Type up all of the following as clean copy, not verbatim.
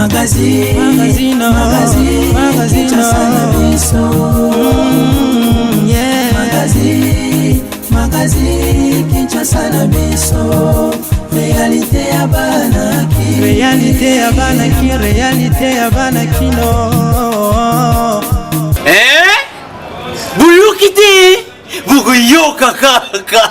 Magazine, Magazine, magazine, magazine, Kinshasa na biso. Yeah. Magazine, magazine, Kinshasa na biso. Réalité ya bana Kin. Réalité ya bana Kin, réalité ya bana kino. Eh? Boyoki te bokoyoka kaka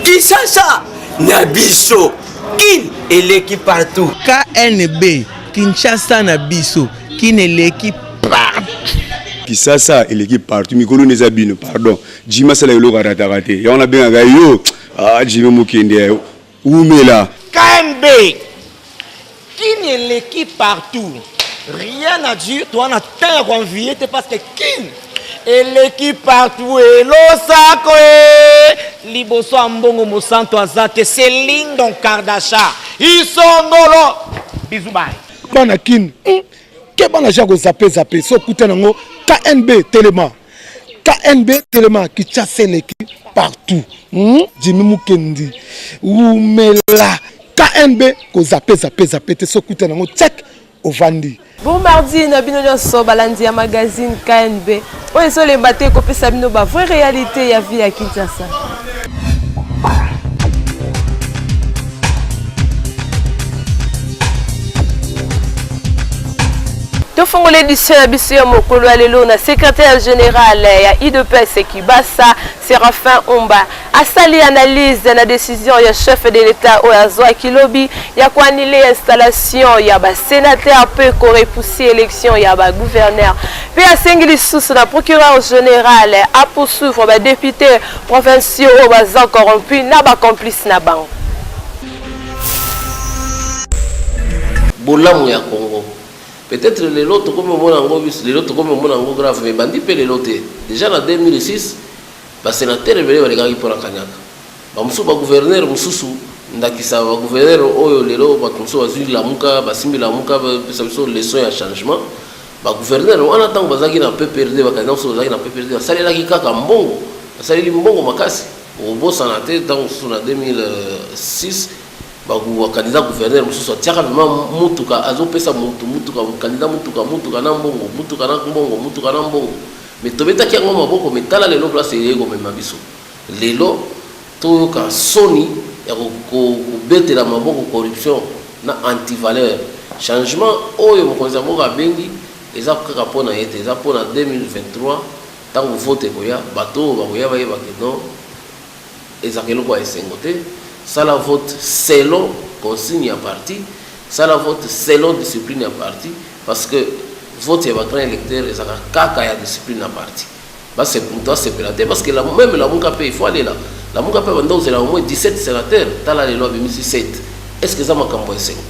Kinshasa na biso Kin eleki partout. KNB, Kinshasa na biso, Kin eleki partout. Kisasa eleki partout mikolo nde eza bino pardon Jimmy asala eloko arataka te yango nabengaka yo ah Jimmy Mokende umela. KNB Kin eleki partout rien à dire toa na temps ya koenvie te parce que Kin eleki partout elosako e liboso ya mbongo mosantu aza te c'est Lindon Kardasha isongolo bisous bye. Bana Kin ke bana ja ko zappe zappe so kuta nango KNB telema KNB telema Kinshasa eleki partout Jimmy Mukendi wumela KNB ko zappe zappe zappe te so kuta nango check ovandi. Bon mardi na bino nyonso balandi ya magazine KNB oyo ezolemba te kopesa bino ba vraie réalité ya vie ya Kinshasa. Tofongola édition ya biso ya mokolo ya lelo na secrétaire général ya UDPS Kibasa Séraphin Omba asali analyse na décision ya chef de l'État oyo azwaki lobi ya koannuler installation ya ba sénateur mpe korepousser élection ya ba gouverneur mpe asengi lisusu na procureur général apoursuivre ba député provinciaux oyo baza corrompu na ba complice na bango. Bolamu ya Congo peut-être lelo tokomi omona yango biso lelo tokomi omona yango grave mais ebandi mpe lelo te déjà na 2006 ba sénateur ebele balekaki mpo na kanyaka ba mosusu ba gouverneur mosusu ndakisa ba gouverneur oyo lelo bato mosusu bazwi lamuka basimbi lamuka bapesa biso leçon ya changement ba gouverneur wana ntango bazalaki na PPRD ba candidat mosusu bazalaki na PPRD basalelaki kaka mbongo basaleli mbongo makasi okobosana te ntango mosusu na 2006 ba candidat gouverneur mosusu atiaka vraiment mutuka azopesa mutu mutuka candidat mutuka mutuka na mbongo mutuka na mbongo mutuka na mbongo mais tobetaki yango maboko mais tala lelo place eyei komema biso lelo toyoka soni ya kobetela maboko corruption na antivaleur changement oyo mokonzi ya mboka abengi eza kaka mpona ye te eza mpona 2023 ntango vote ekoya bato oyo bakoya bayeba ke non ezalaka eloko ya esengo te sala vote selon consigne ya parti sala vote selon discipline ya parti parce que vote ya bagrand électeur ezalaka kaka ya discipline ya parti moto asepela te parce que la, même lamuka mpe il faut alela lamuka mpe banda ozela au moins 17 sénateurs tala lelo abimisi 7 est ce que eza makambo ya esengo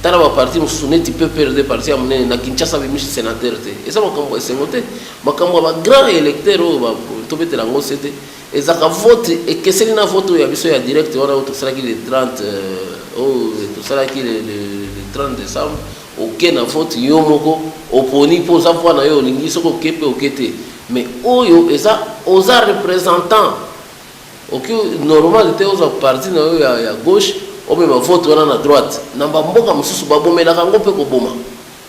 tala baparti mosusu neti PPRD parti ya monene na Kinshasa abimisi sénateur te eza makambo ya esengo te makambo ya bagrand électeur oyo tobetela yango se te ezalaka vote ekeseni na vote oyo ya biso ya direct wana oyo tosalaki le 30 oyo tosalaki le 30 décembre oke na vote yo moko oponi mpo oza voi na yo olingi soki oke mpe oke te mais oyo eza oza représentant oki normal te ozwa parti na yo ya gauche omema vote wana na droite na bamboka mosusu babomelaka yango mpe koboma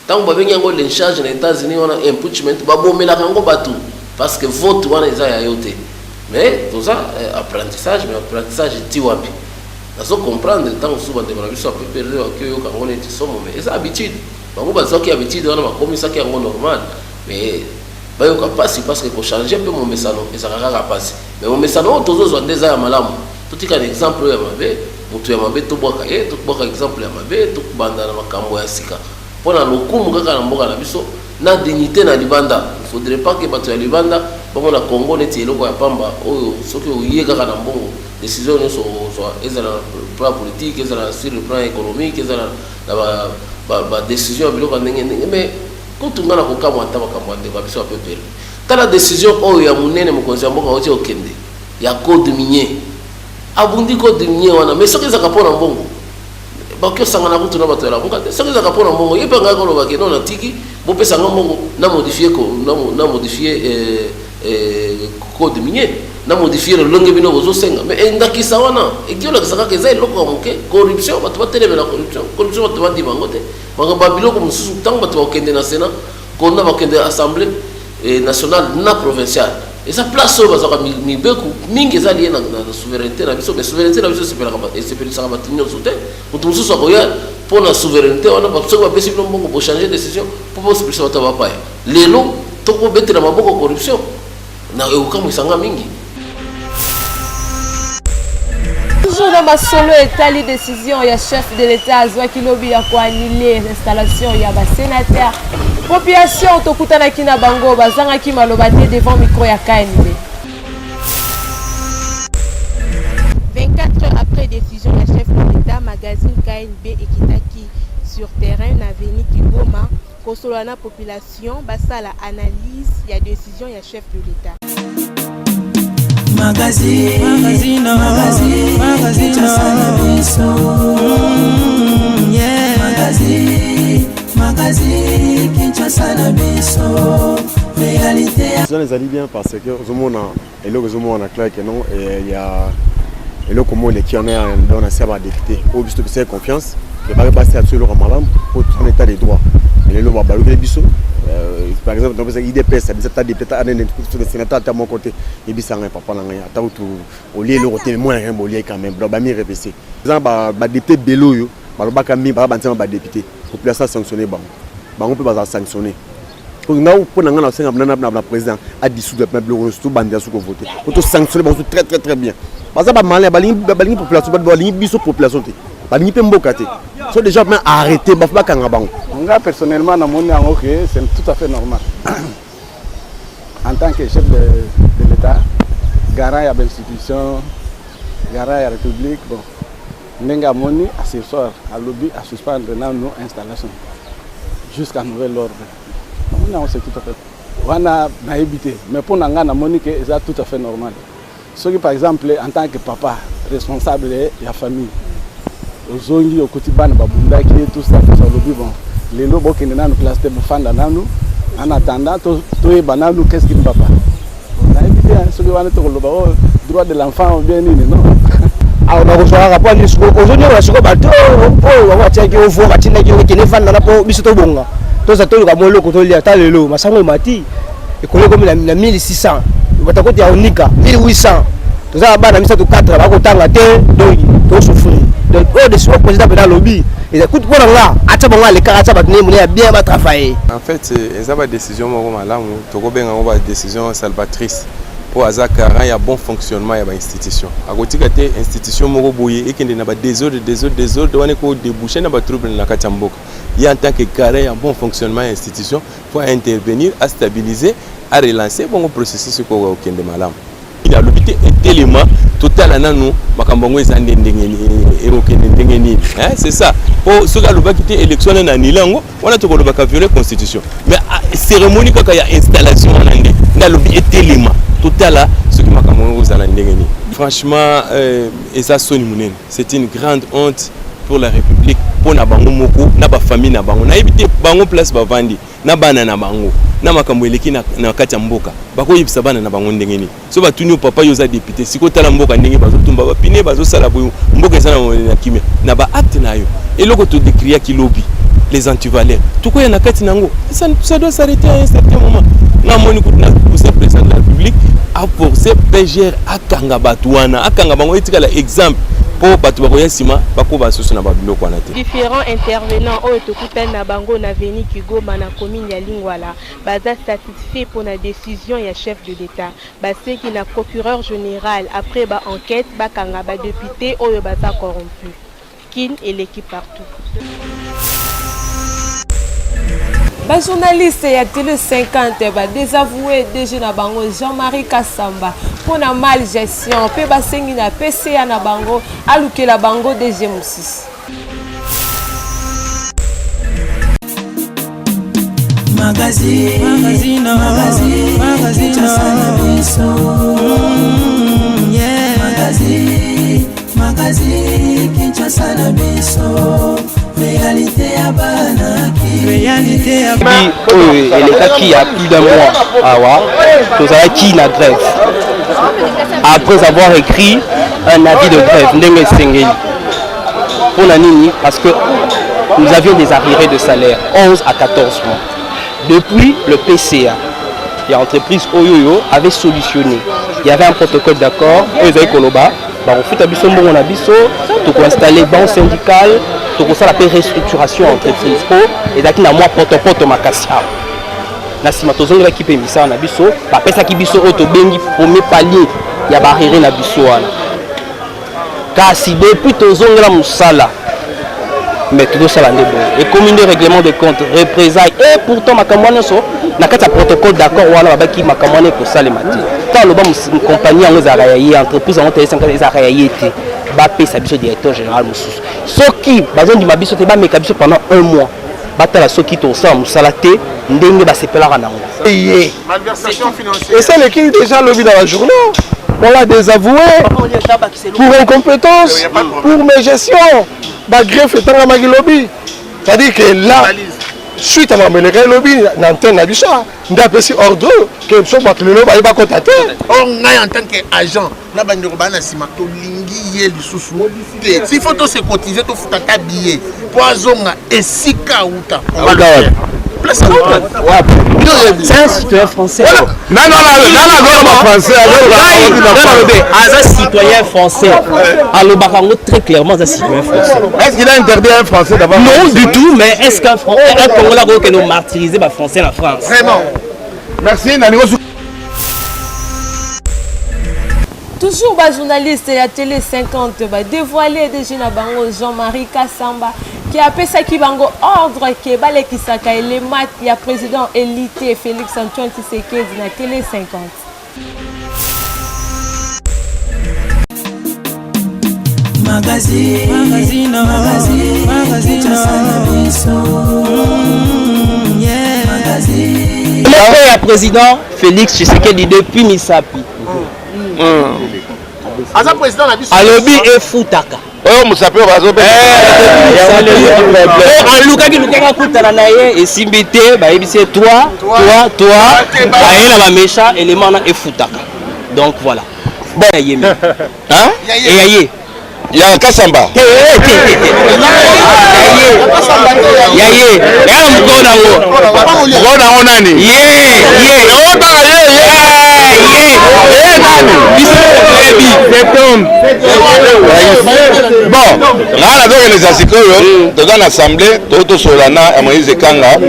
ntango babengi yango lynchage na États-Unis wana impeachment babomelaka yango bato parce que vote wana eza ya yo te mais toza apprentissage mais apprentissage ti wapi nazo comprendre ntango mosusu bandeko na biso ya PPRD baki oyoka yango neti somo mais eza habitude bango bazwaki habitude wana bakomisaki yango normal mais bayoka mpasi parce que kochanger mpe momesano ezalaka kaka mpasi mais momesano oyo tozozwa nde eza ya malamu totika na exemple oyo ya mabe moto ya mabe tobwaka ye tobwaka exemple ya mabe tobanda na makambo ya sika mpona lokumu kaka na mboka na biso na dignité na libanda il faudrait pas que bato ya libanda bamona Congo neti eloko ya pamba oyo soki oye kaka na mbongo décision nyonso ozwa ezala na plan politique ezala sur le plan économique ezala na badécision ya biloko ya ndenge ndenge mais kutu nga na kokamwa ata makambo ya ndeko ya biso ya PPRD tala décision oyo ya monene mokonzi ya mboka oti okende ya code minier abundi code minier wana mais soki ezalaka mpo na mbongo bakoki osangana kutu na bato ya lamuka te soki ezalaka mpo na mbongo ye mpe ngai kolobaki no natiki bopesa nga mbongo na modifie na modifie code minier. Na modifier lolenge bino bozosenga. Mais eh, ndakisa wana eki olakisa kaka eza eloko ya moke. Corruption, bato batelemela corruption. Corruption bato bandima yango te. Makambo ya biloko mosusu, ntango bato bakokende na Senat, kona bakokende Assemblée eh, nationale na provinciale, eza place oyo bazwaka mibeko mingi eza liye na souveraineté na biso. Mais souveraineté na biso esepelisaka bato nyonso te. Moto mosusu akoya mpo na souveraineté wana, soki bapesi bino mbongo, bochange décision mpo bosepelisa bato ya bapaya. Lelo tokobetela maboko corruption na ekokamwisa nga mingi. Toujours na masolo etali décision ya chef de l'État azwaki lobi ya koannuler installation ya basénateur, population tokutanaki na bango bazangaki maloba te devant micro ya KNB. 24 heures après décision ya chef de l'État, magazine KNB ekitaki sur terrain na avenue Kigoma kosolola na population basala analyse ya décision ya chef de l'État. Magazine, magazine, magazine, magazine, Kinshasa na biso. Yeah. Magazine, magazine, Kinshasa na biso. Réalité. Zone ezali bien parce que ozomona eloko, ezomona na clair que non, ya eloko moko eleki wana ya don na se ya badéputé oyo biso topesaki confiance ke baki basala biso eloko ya malamu po toza état de droit. Mais lelo balobeli biso, par exemple, topesaki UDPS biso ata député, ata anene sénateur ata moko te. Yebisa ngai, papa na ngai, ata kutu olie eloko te, mwana ngai bolie quand même. Donc bami repese eza na badéputé ebele oyo balobaka mingi, baza bantina badéputé. Population asanctionne bango, bango mpe bazala sanctionné. Nga mpo na ngai, nasenga na président adissoudre na biloko nyonso, tobandela soki kovote po tosanctionne bango très très très bien. Baza bamalin, balingi population, balingi biso population te, balingi mpe mboka te. So déjà même arrêté, bafa bakanga bango. Nga personnellement, namoni yango que c'est tout à fait normal. En tant que chef de l'État, garant ya bainstitution, garant ya République, bon, ndenge amoni asurseoir, alobi asuspendre nano installation jusqu'à nouvel ordre, namoni yango c'est tout à fait wana. Nayebi te, mais mpo na ngai namoni ke eza tout à fait normal. Soki par exemple, en tant que papa responsable ya famille, ozongi, okuti bana babundaki, tout ça, tout ça, olobi: bon, lelo bokende nanu classe te, bofanda nanu en attendant toyeba nanu qu'est-ce qui ne va pas. Nayebi te soki wana tokoloba o droit de l'enfant ou bien nini, non. Awa nakozwaka rapport nini? Sikoyo ozonyokola sikoyo bato oyo bango batiaki ovo, batindaki yo kende evandana mpo biso tobonga, toza toluka mwa eloko tolia. Ta lelo masango emati, ekolo ekomi na 1600, bato akoti ya onika 1800. Toza na bana misato, 4 bakotanga te, donc tosouffrir. Donc oyo décision président mpena alobi, kutu mpo na nga atia bango alekaka, atia bato nde ya bien batravaille. En fait, eza badécision moko malamu, tokobenga yango badécision salvatrice, mpo aza garant ya bon fonctionnement ya bainstitution. Akotika te institution moko boye ekende na badésordre, désordre, désordre wana ekodébouche na batrouble na kati ya mboka. Ye, en tant que garant ya bon fonctionnement ya institution, faut intervenir, astabiliser, arelancer bongo processus ekoka kokende malamu. Alobi te etelema, totala nanu makambo yango eza nde ndenge ekokende ndenge nini. C'est ça, mpo soki alobaki te élection wana na annuler yango, wana tokolobaka violer constitution. Mais cérémonie kaka ya installation wana nde alobi etelema, totala soki makambo yango kozala ndenge nini. Franchement, eza soni monene, c'est une grande honte pour la République, mpo na bango moko na bafamille na bango. Nayebi te bango place bavandi na bana na bango na makambo eleki na kati ya mboka, bakoyebisa bana na bango ndenge nini? So batuni yo: papa, yo oza député, sikoyo tala mboka ndenge bazotumba bapine, bazosala boye, mboka eza na kimia na baacte na yo. Eloko todécriaki lobi, les antivaleurs, tokoya na kati nango, ça doit s'arrêter à un certain moment. Nga moni kutu na pousse président de la République aforce PGR akanga bato wana, akanga bango, etikala exemple mpo bato bakoya nsima bakoba susu na babiloko wana te. Différents intervenants oyo tokutani na bango na avenue Kigoma na commune ya Lingwala baza satisfait mpona décision ya chef de l'État. Baseki na procureur général, après baenquête, bakanga badéputé oyo baza corrompu. Kin eleki partout. Bajournaliste ya Télé 50 badésavoué DG na bango Jean-Marie Kasamba mpona mal gestion, mpe basengi na PCA na bango alukela bango DG mosusu. Magazine, magazine, magazine, magazine, Kinshasa na biso. Yeah. Magazine, magazine, Kinshasa na biso. Réalité ya bana. Réalité ya Bi oyo elekaki ya plus d'un mois awa, tozalaki na grève. Après avoir écrit un avis de grève, ndenge esengeli. Pona nini? Parce que nous avions des arriérés de salaire, 11 à 14 mois. Depuis le PCA, ya entreprise oyoyo avait solutionné. Il y avait un protocole d'accord, oyo ezali koloba, bakofuta biso mbongo na biso, tokoinstalle banque syndicale, tokosala mpe restructuration ya entreprise mpo ezalaki na mwa potopoto makasi awa. Na nsima tozongelaki mpe misala na biso, bapesaki biso oyo tobengi premier palier ya barriere na biso wana. Kasi depuis tozongela mosala, mais tozosala nde boye, ekomi nde règlement de compte, représailles. Et pourtant makambo wana nyonso na kati ya protocole d'accord wana babaki makambo wana ekosalema te. Ntango aloba compagnie yango ezalaka ya ye, entreprise yango tele ezalaka ya ye te, bapesa biso directeur général mosusu. Soki bazondima biso te, bameka biso pendant un mois, batala soki tosala mosala te ndenge basepelaka nango. Ye esaleki déjà lobi na bajournaux, on l'a désavoué pour incompétence, pour mégestion. Bagreffe etangamaki lobi, c'est-à-dire que là, suite à makambo elekaki lobi na antenne na biso, nde apesi ordre ke biso bato lelo baye bakota te. Or ngai en tant que agent na bandeko baa na nsima, tolingi ye lisusu te. S'il faut tose cotiser, tofuta ata billet mpo azonga esika auta. Place auta. C'est un citoyen français. Non, non, non, non, français. Aza citoyen français. Alobaka yango très clairement, aza citoyen français. Est-ce qu'il a interdit un français d'avoir? Non, du tout, mais est-ce qu'un un Congolais akokende martyriser ba français na France? Vraiment. Merci, Naningo. Toujours ba journaliste ya Télé 50 ba dévoiler DG na bango Jean-Marie Kassamba qui apesaki bango ordre ke balekisaka elema ya président élite Félix Antoine Tshisekedi na Télé 50. Magazine, magazine, magazine, magazine, magazine. Eloko ya président Félix Tshisekedi depuis Misapi. Aza président na biso. Alobi efutaka. Oyo mosapi oyo bazobeta. Alukaki lukaki akutana na ye, esimbi te, bayebisi ye toi, toi, toi, aye na baméchant élément wana efutaka. Donc voilà. Bon, ya ye mais. Hein? Ya ye. Ya Kasamba. Te, te, te, te. Ya ye. Ya na mokolo nango. Mokolo nango nani? Ye, ye. Otala ye, ye. Ye. Ye nani? Biso toyebi. Cet homme. Bon, nga nazokendesa sikoyo, toza na assemblée, totosolola na ya Moïse Ekanga.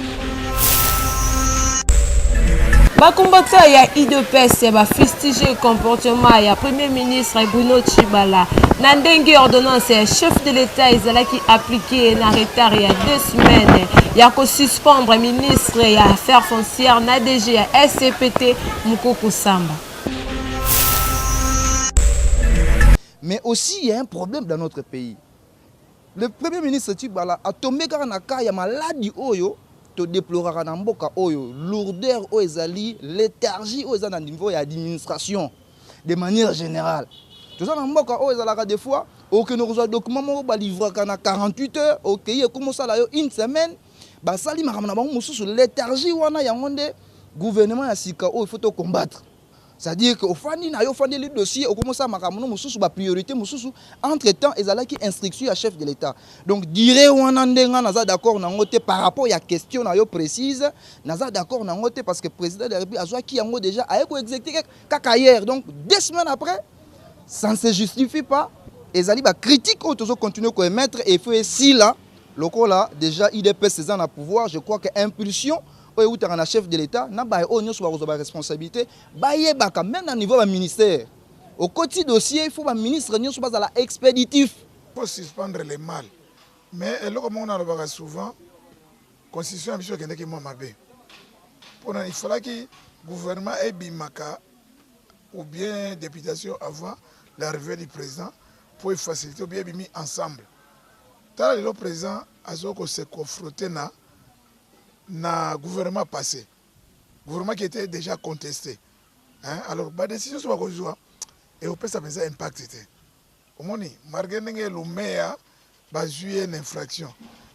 Bakombatant ya UDPS bafustige comportement ya Premier ministre Bruno Tshibala na ndenge ordonnance ya chef de l'État ezalaki appliqué na retard ya 2 semaines ya kosuspendre ministre ya Affaires foncières na DG ya SCPT Mukoko Samba. Mais aussi, il y a un problème dans notre pays. Le Premier ministre Tshibala a tombé kaka na cas ya maladi oyo to déploraka na mboka oyo, lourdeur oyo ezali, léthargie oyo eza na niveau ya administration de manière générale. Toza na mboka oyo ezalaka des fois okende kozwa document moko balivraka na 48 heures, okei ekomi osala yo une semaine, basali makambo na bango mosusu. Léthargie wana yango nde gouvernement ya sika oyo il faut to combattre. C'est-à-dire que ofandi na yo, ofandeli dossier, okomi osala makambo no mosusu, ba priorité mosusu. Entre temps ezalaki instruction ya chef de l'État. Donc dire wana nde nga naza d'accord nango te par rapport ya question na yo précise, naza d'accord nango te parce que président de la République azwaki yango déjà, aye ko exécuter kaka hier. Donc 2 semaines après, ça ne se justifie pas. Ezali ba critique oyo tozo continuer ko émettre et il faut esila lokola déjà UDPS eza na pouvoir. Je crois que impulsion oyo eutaka na chef de l'État na baye oyo nyonso bakozwa ba responsabilité bayebaka même na niveau ya ministère okoti dossier, il faut ba ministre nyonso bazala expéditif. Faut suspendre le mal, mais eloko moko nalobaka souvent, constitution ya biso ekendeki mwa mabe mpona il fallaki gouvernement ebimaka ou bien députation avant l'arrivée du président pour faciliter, ou bien ebimi ensemble. Tala lelo président azo ko se confronter na gouvernement passé, gouvernement qui était déjà contesté, hein? Alors ba décision so bakozwa et opesa mpenza impact te. Omoni malgré ndenge Lumeya bazwi ye na infraction,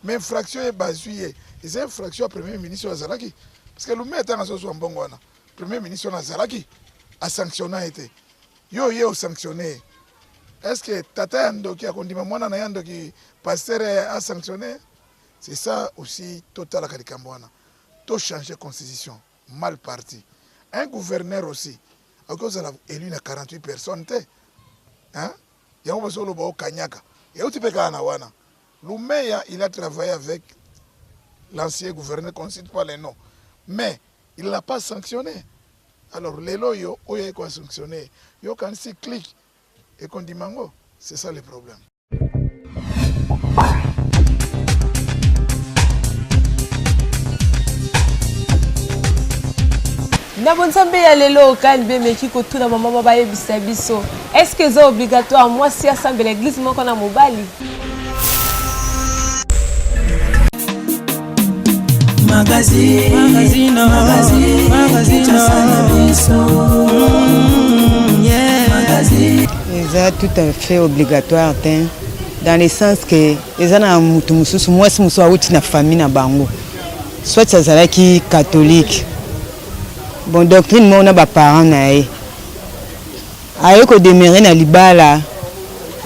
mais infraction ye bazwi ye eza infraction ya premier ministre oyo azalaki, parce que Lumeya ntango azozwa mbongo wana, premier ministre wana azalaki asanctionna ye te. Yo oye o sanctionner ye. Est ce que tata ya ndoki akondima mwana na ye ya ndoki pasteur a sanctionner ye? C'est ça aussi totalaka likambo wana. To changer constitution mal parti. Un gouverneur aussi akoki kozala elu na 48 personnes te. Hein? Yango bazoloba o kanyaka. Euti pe kaka na wana. Lumeya il a travaillé avec l'ancien gouverneur qu'on ne cite pas les noms. Mais il l'a pas sanctionné. Alors lelo oyo oyo aye ko sanctionner yo okanisi clique ekondima yango? C'est ça le problème. Na bonzambe ya lelo KNB emeki kotuna ba mama bayebisa biso est ce que eza obligatoire mwasi asambela eglise moko na mobali? Magazine, magazine, magazine, magazine, yeah. Magazine. Eza tout à fait obligatoire te dans le sens que eza na mutu mosusu mwasi mosusu awuti na famille na bango soit azalaki catholique bon doctrine moko na ba parents na ye Aye ko demeurer na libala,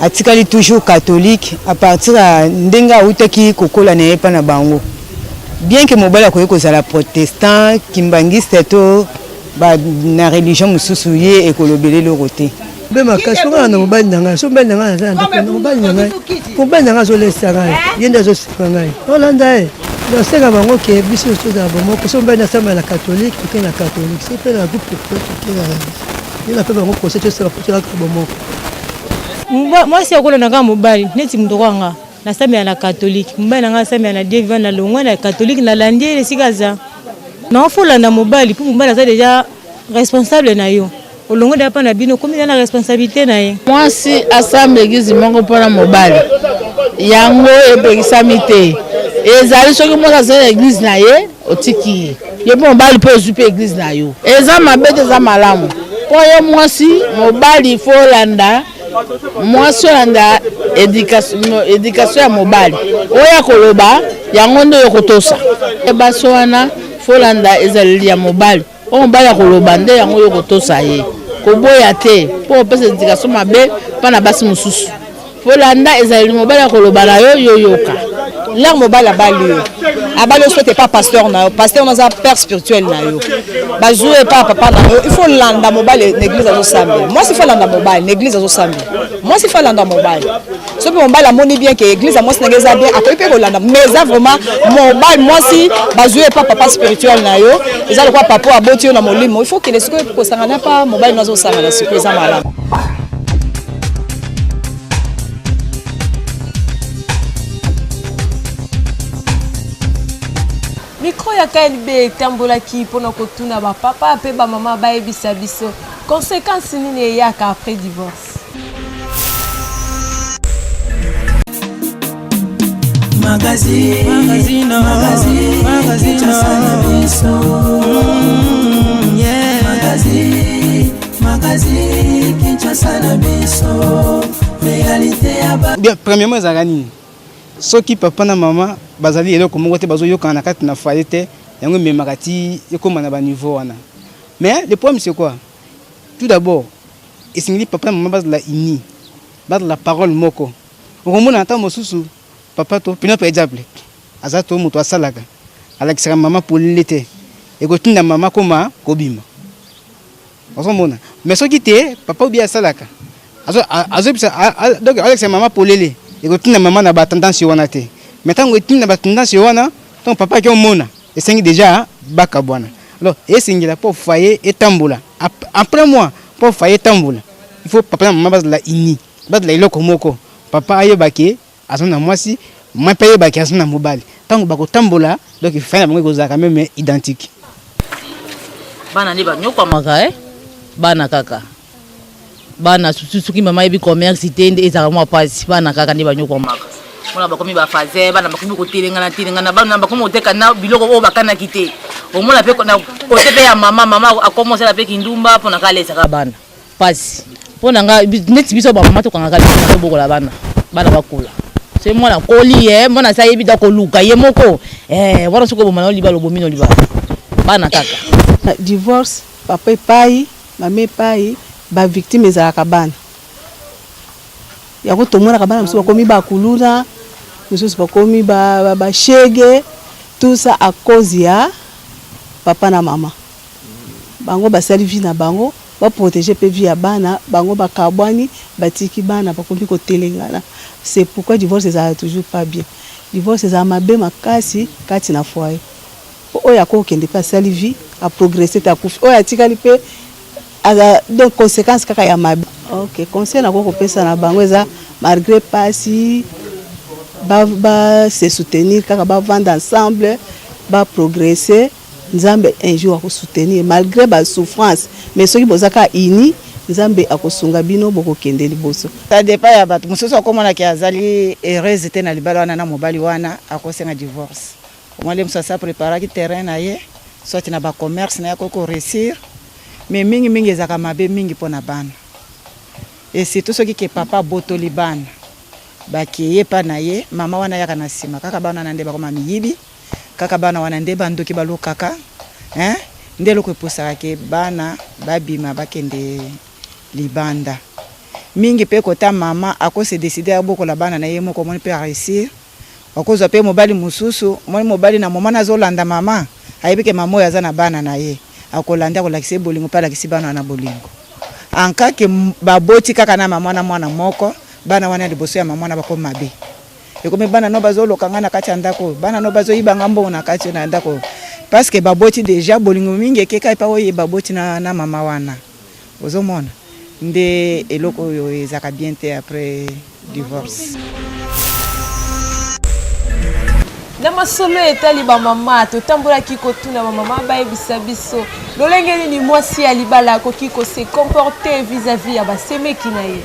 atikali toujours catholique à partir ya ndenge awutaki kokola na ye epa na bango. Bien que mobali akoki kozala protestant, kimbanguiste to ba na religion mosusu ye ekolobela eloko te. Mabe makasi po nga na mobali na ngai so mobali na ngai aza na ndako na mobali na ngai mobali na ngai azolesa ngai ye nde azosunga ngai olanda ye nasenga bango ke biso tozala bomoko so mobali nasambela na catholique tokende na catholique soki mpe na groupe tokende na Ye na pe bango conseil tosala po tozalaka bomoko. Mwasi akolanda kaka mobali neti moto kwa nga nasambela na catholique mobali na nga asambela na Dieu vivant nalongwa na catholique nalandi ye esika aza na fo olanda mobali mpo mobali aza deja responsable na yo olongwe deja mpa na bino okomi na responsabilité na ye. Mwasi asamba eglise moko mpo na mobali yango epekisami te ezali soki mwasi azali na eglise na ye Otiki ye. Yo pe mobali pe ozui pe eglise na yo. Eza mabe te eza malamu. Po yo mwasi mobali faut olanda mwasi olanda education ya mobali. Oyo akoloba yango nde oyo kotosa. Basi wana faut olanda ezaleli ya mobali. Oyo mobali akoloba nde yango oyo kotosa ye. Koboya te po opesa education mabe pa na basi mosusu. Kolanda ezaleli mobali akoloba na yo, yo yoka. L'heure mobali abali yo, abali yo soit epa pasteur na yo, pasteur na aza père spirituel na yo, bazui yo epa papa na yo, il faut landa mobali na église azosambela. Mwasi faut landa mobali na église azosambela. Mwasi faut landa mobali. Soki mobali amoni bien que église ya mwasi na ngai eza bien, akoki mpe kolanda. Mais eza vraiment mobali mwasi bazui yo epa papa spirituel na yo, eza lokola papa oyo aboti yo na molimo, il faut kende sikoyo kosangana pa mobali na azosangana sikoyo eza malamu. Micro ya KNB etambolaki mpo na kotuna ba papa mpe ba mama bayebisa biso conséquence nini eyaka après divorce. Magazine, magazine, magazine, magazine, yeah. Magazine, magazine, Kinshasa na biso, réalité ya ba. Bien, premièrement ezalaka nini? Soki papa na mama bazali eloko moko te bazoyokana na kati na foyer te, yango ememaka ti ekoma na ba niveau wana. Mais le problème c'est quoi? Tout d'abord, esengeli papa na mama bazala unis, bazala parole moko. Okomona ntango mosusu papa to pena par exemple aza to moto asalaka alakisaka mama polele te, ekotinda mama akoma kobima. Ozomona? Mais soki te papa obi asalaka azo azobisa donc alakisa mama polele ekotinda mama na ba tendance wana te. Mais ntango etinda ba tendance wana, ntango papa ake omona esengi dejà bakabwana. Alors esengela mpo foyer etambola après moi mpo foyer etambola il faut papa na mama bazala unis, bazala eloko moko. Papa ayeba ke aza na mwasi, mama mpe ayeba ke aza na mobali. Ntango bakotambola donc foyer na bango ekozala quand même identique. Bana nde banyokwamaka eh? Bana kaka bana surtout soki mama ayebi commerce te nde ezalaka mwa mpasi. Bana kaka nde banyokwamaka mona bakomi bafaze, bana bakomi kotelengana telengana, bana bakomi koteka na biloko oyo bakanaki te. Omona mpe na kote mpe ya mama, mama akoma osala mpe kindumba mpona kalesaka bana mpasi. Mpo na nga neti biso bamama tokangaka biso tobokola bana, bana bakola soki mwana akoli ye mwana asi ayebi da koluka ye moko eh, wana soki oboma na libala obomi no libala bana kaka divorce papa epai mama epai. Ba victime ezalaka bana. Yango tomonaka bana mosusu bakomi ba kuluna, mosusu bakomi ba ba shege, tout ça à cause ya papa na mama. Bango basali vie na bango, ba proteger pe vie ya bana, bango bakabwani, batiki bana bakomi kotelengana. C'est pourquoi divorce ezalaka toujours pas bien. Divorce ezalaka mabe makasi kati na foyer. Po oyo ako kende pe asali vie, a progresser te akufi. Oyo atikali pe aza donc consequence kaka ya mabe. Ok, conseil nako kopesa na bango eza malgre pasi ba ba se soutenir kaka ba vanda ensemble, ba progresser. Nzambe un jour ako soutenir malgre ba souffrance mais soki boza kaka unis Nzambe akosunga bino bokokende liboso. Ça depend ya batu mosusu akomona ke azali heureuse te na libala wana na mobali wana akosenga divorce. Omoni ye mosusu asi a preparaki terrain na ye soit na ba commerce na ye akoki ko reussir mais mingi mingi ezalaka mabe mingi pona bana et surtout soki ke papa abotoli bana bakeyi epa na ye mama wana ayaka na sima kaka bana wana nde bakoma miyibi. Kaka bana wana nde ba ndoki balukaka hein nde eloko epusaka ke bana babima bakende libanda mingi pe kota maman ako se decider abokola bana na ye moko omoni pe a reussir okozwa pe mobali mosusu omoni mobali na moment azolanda maman ayebi ke maman oyo aza na bana na ye akolanda akolakisa ye bolingo pe alakisi bana wana bolingo en cas ke baboti kaka na maman na mwana moko bana wana liboso ya maman wana bakomi mabe. Ekomi bana no bazo loka nga na kati ya ndako oyo, bana no bazo yiba nga mbongo na kati na ndako oyo. Parce que baboti dejà bolingo mingi ekeka epa oyo baboti na, na mama wana. Ozo mona? Nde eloko oyo ezalaka bien te après divorce. Na masolo etali bamama, totambolaki kotuna bamama bayebisa biso lolenge nini mwasi ya libala akoki ko se comporter vis-à-vis ya basemeki na ye.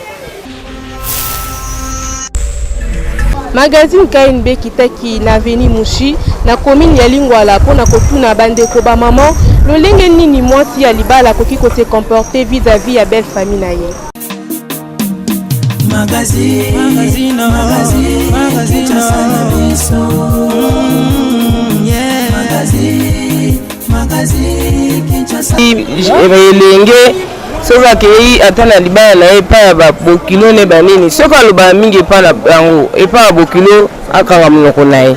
Magazine KNB ekitaki na avenue Mushi na commune ya Lingwala mpo na kotuna bandeko ba maman lolenge nini mwasi ya libala akoki ko se comporter vis-à-vis ya belle famille na ye. Magazine, magazine, magazine, magazine, yeah. Magazine, magazine, Kinshasa. Elenge soki akei ata na libala na ye epai ya babokilo ne banini, soki alobaka mingi epai na bango, epai ya bokilo akanga monoko na ye,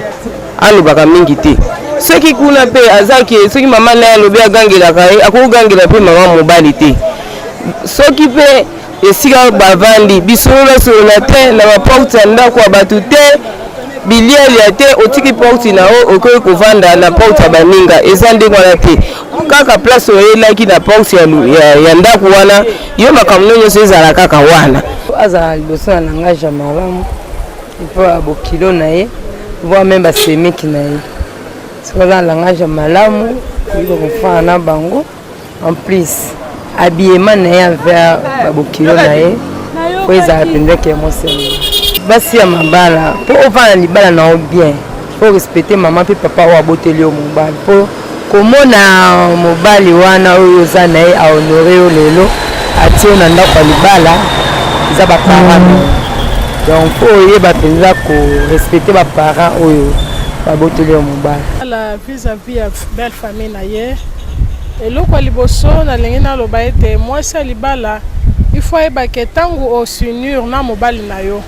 alobaka mingi te. Soki kuna mpe aza ke soki mama na ye alobi agangelaka ye, akogangela mpe mama mobali te. Soki mpe esika bavandi bisololosolola te na baporte ya ndako ya bato te, bilialia te, otiki porte na yo okoki kovanda na porte ya baninga, eza ndenge wana te. Kaka place oyelaki na porte ya, ya, ya ndako wana, yo makambo no nyonso ezala kaka wana. Azala liboso na langage ya malamu mpo ya bokilo na ye voire meme basemeki na ye, soki aza na langage ya malamu koyeba kofanda na bango. En plus habillement na ye envers babokilo na ye po ezala mpenza ke mwasi basi ya mabala mpo ovanda libala na yo bien po respecte mama mpe papa oyo aboteli yo mobali mpo komona mobali wana oyo oza na ye ahonore yo lelo atie yo na ndako ya libala eza baparent na yo donc mpo oyeba mpenza korespecte baparent oyo baboteli yo mobali vis-à-vis ya belle famille na ye eloko ya liboso nalingi naloba ete mwasi ya libala il faut ayeba ke ntango osunir na mobali na yo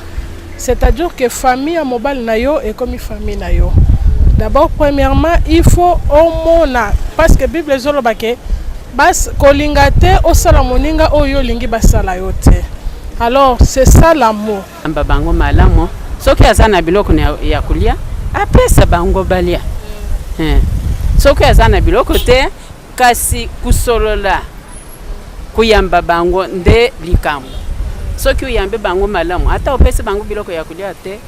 c'est-à-dire que famille ya mobali na yo ekomi famille na yo d'abord premièrement il faut omona parce que bible ezoloba ke bas kolinga te osala moninga oyo olingi basala yo te alors c'est ça l'amour Amba bango malamu, soki aza na biloko ya kolia apesa bango balia. Eh. Soki aza na biloko te, kasi kusolola kuyamba bango nde likambo. Soki oyambi bango malamu, ata opesi bango biloko ya kolia te,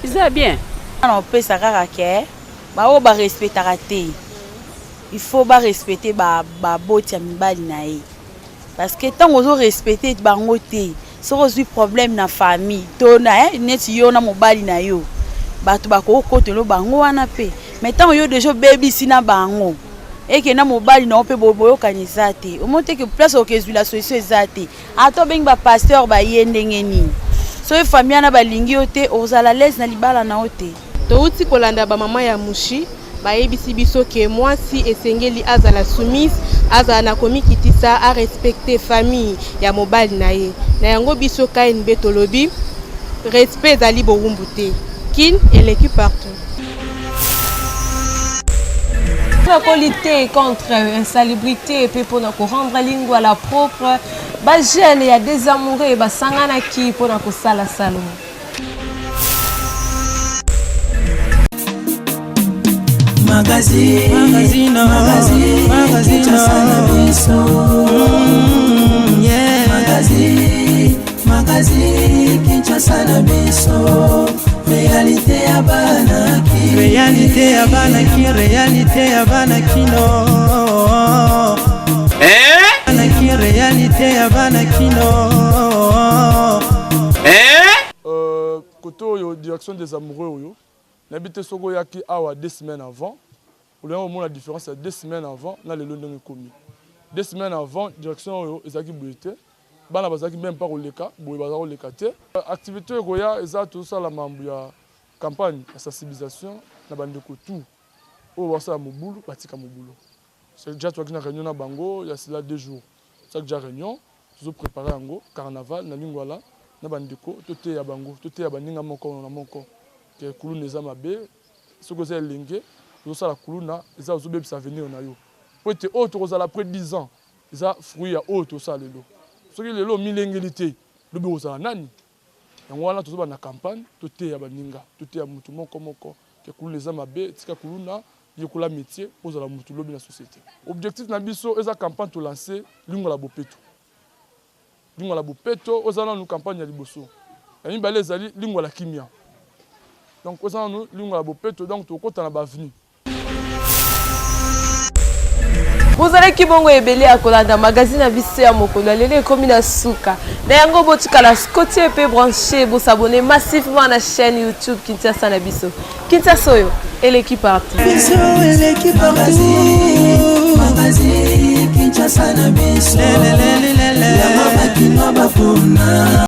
eza bien. Na opesa kaka ke baoyo ba respectaka te, il faut ba respecter ba baboti ya mibali na ye. Parce que tango ozo respecter bango te, soki ozwi problème na famille to na eh, neti yo na mobali na yo, bato bakokotelo bango wana pe. Mais tango yo deja obebisi na bango, eke na mobali na yo pe boyokani eza te, omoni te ke place okezwila solution eza te. Ata obengi ba pasteur baye ndenge nini, soki famille wana balingi yo te, ozala l'aise na libala na yo te. Towuti kolanda ba mama ya Mushi. Bayebisi biso ke mwasi esengeli azala soumise, azala na komikitisa, a respecter famille ya mobali na ye. Na yango biso KNB tolobi respect ezali bowumbu te. Kin eleki partout. Mpona ko lutter contre insalubrité mpe mpona ko rendre Lingwala propre, ba jeunes ya des amoureux basanganaki mpona kosala salon. Magazine, magazine, magazine, magazine, yeah. Magazine, magazine, Kinshasa na biso. Réalité ya bana ki. Réalité ya bana ki, réalité ya bana kino. Eh? Bana ki, réalité ya bana kino. Euh, côté oyo direction des amoureux oyo nayebi te soki oyaki awa deux semaines avant olinga komona différence ya deux semaines avant na lelo ndenge ekomi. Deux semaines avant direction oyo ezalaki boye te, bana bazalaki meme pas koleka boye, baza koleka te. Activité oyo ekoya eza tozosala mambo ya campagne ya sensibilisation na bandeko tout oyo basala mobulu batika mobulu. C'est déjà tozalaki na réunion na bango ya cela deux jours, tosalaki déjà réunion, tozo preparer yango carnaval na Lingwala na bandeko, toteya bango, toteya baninga moko na moko ke kuluna eza mabe. Soki oza elenge ozosala kuluna eza ozobebisa avenir na yo, po ete oyo tokozala après 10 ans eza fruit ya oyo tosala lelo. Soki lelo omilengeli te, lobi okozala nani? Yango wana tozobanda campagne, toteya baninga, toteya mutu moko moko ke kuluna eza mabe, tika kuluna, yekola metier po ozala mutu lobi na societe. Objectif na biso eza campagne to lancer Lingwala Bopeto. Lingwala Bopeto oyo eza nanu campagne ya liboso. Ya mibale ezali Lingwala Kimia. Donc oyo eza nanu Lingwala Bopeto, donc tokota na ba avenue. Bozalaki bongo ebele ya kolanda magazine na biso ya mokolo ya lelo ekomi na suka. Na yango botikala scotché pe branché, bo s'abonner massivement na chaîne YouTube Kinshasa na biso. Kinshasa oyo eleki partout. Biso eleki partout. Magazine Kinshasa na biso. Yango bakinois bapona.